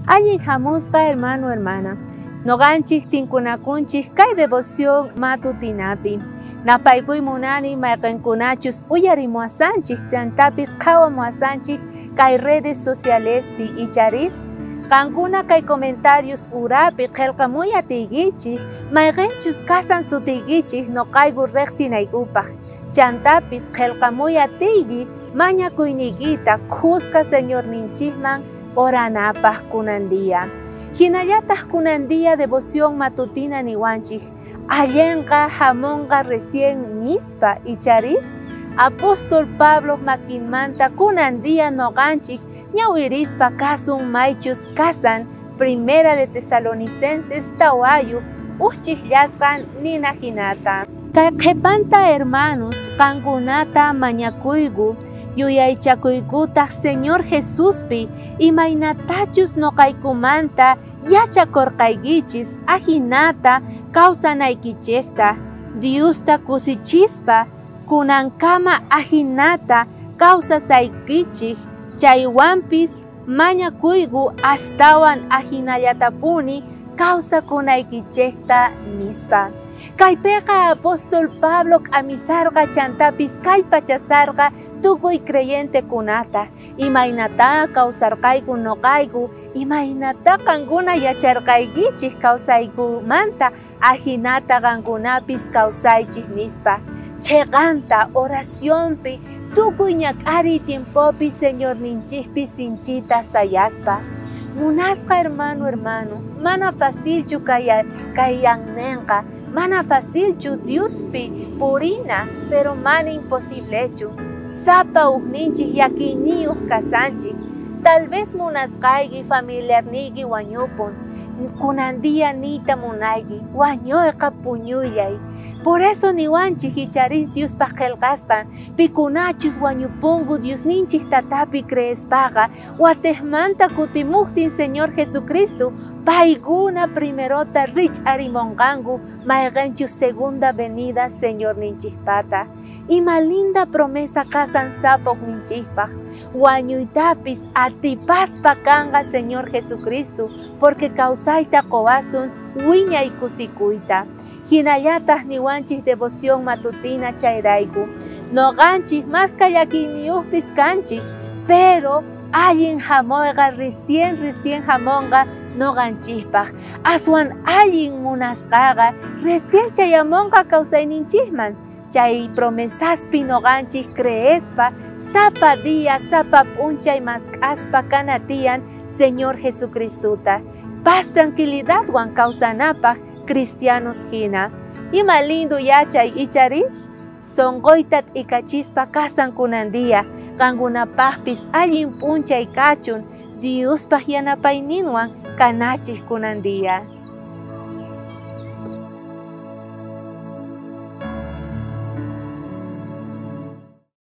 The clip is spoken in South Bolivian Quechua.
Allin hamusqa hermano, hermana. Noqanchik tinkunakunchik kay devoción matutinapi. Napaykuy munani mayqinkunachus uyarimuwasanchik chantapis qhawamuwasanchik kay redes socialespi icharis. Qankuna kay comentarios urapi qillqamuy atiykichik mayqinchus kasan sutiykichik noqayku riqsinaykupaq. Chantapis qillqamuy atiyki mañakuyniykita khuska Señorninchikman oranapaq kunan día. Hinallataq kunan día devoción matutina niwanchik allenqa hamunqa recién nispa icharis. Apóstol Pablo makinmanta kunan día noqanchik ñawirispa kasun maychus kasan Primera de Tesalonicenses tawayu uchikllasqan nina hinata. Kay qhipanta hermanos qankunata mañakuyku yuyaychakuykutaq Señor Jesuspi imaynatachus noqaykumanta yachakurqaykichis ajinata kawsanaykichikta Diosta kusichispa kunankama ajinata kawsasaykichik chaywanpis mañakuyku astawan ajinallatapuni kawsakunaykichikta nispa. Kaypiqa apóstol Pablo k'amisarqa chantapis kallpachasarqa tukuy creyentekunata imaynata kawsarqayku noqayku imaynata qankuna yacharqaykichik kawsaykumanta ajinata qankunapis kawsaychik nispa. Chhiqanta oracionpi tukuy ñak'ariy tiempopi Señorninchikpi sinchita sayaspa. Munasqa hermano, hermano, mana facilchu kayannenqa, mana facilchu Diospi purina, pero mana imposiblechu. Sapa ujninchik llakiyniyuq kasanchik. Tal vez munasqayki familiarniyki wañupun. Kunan día niyta munayki, wañuyqa puñuyllay. Por eso niwanchik icharis Diospaq qillqasqan, pikunachus wañupunku Diosninchik tatapi creespaqa, watejmanta kutimuqtin Señor Jesucristo, paykuna primerota rich'arimunqanku mayqinchus segunda venida Señorninchikpata. Ima linda promesa kasan sapa ujninchikpaq. Wañuytapis atipaspa kanqa Señor Jesucristo, porque kawsayta quwasun wiñay kusikuyta. Hinallataq niwanchik devoción matutina chayrayku. Noqanchik maska llakiyniyuqpis kanchik, pero allin hamuyqa recién recién hamunqa noqanchikpaq. Aswan allin munasqaqa recién chayamunqa kawsayninchikman. Chay promesaspi noqanchik creespa sapa día sapa p'unchay mask'aspa kanatiyan Señor Jesucristota. Paz tranquilidadwan kawsanapaq cristianos hina. Ima lindo yachay icharis? Sonqoyta t'ikachispa kasan kunan día. Qankunapaqpis allin p'unchay kachun Diospaq yanapayninwan kanachik kunan día.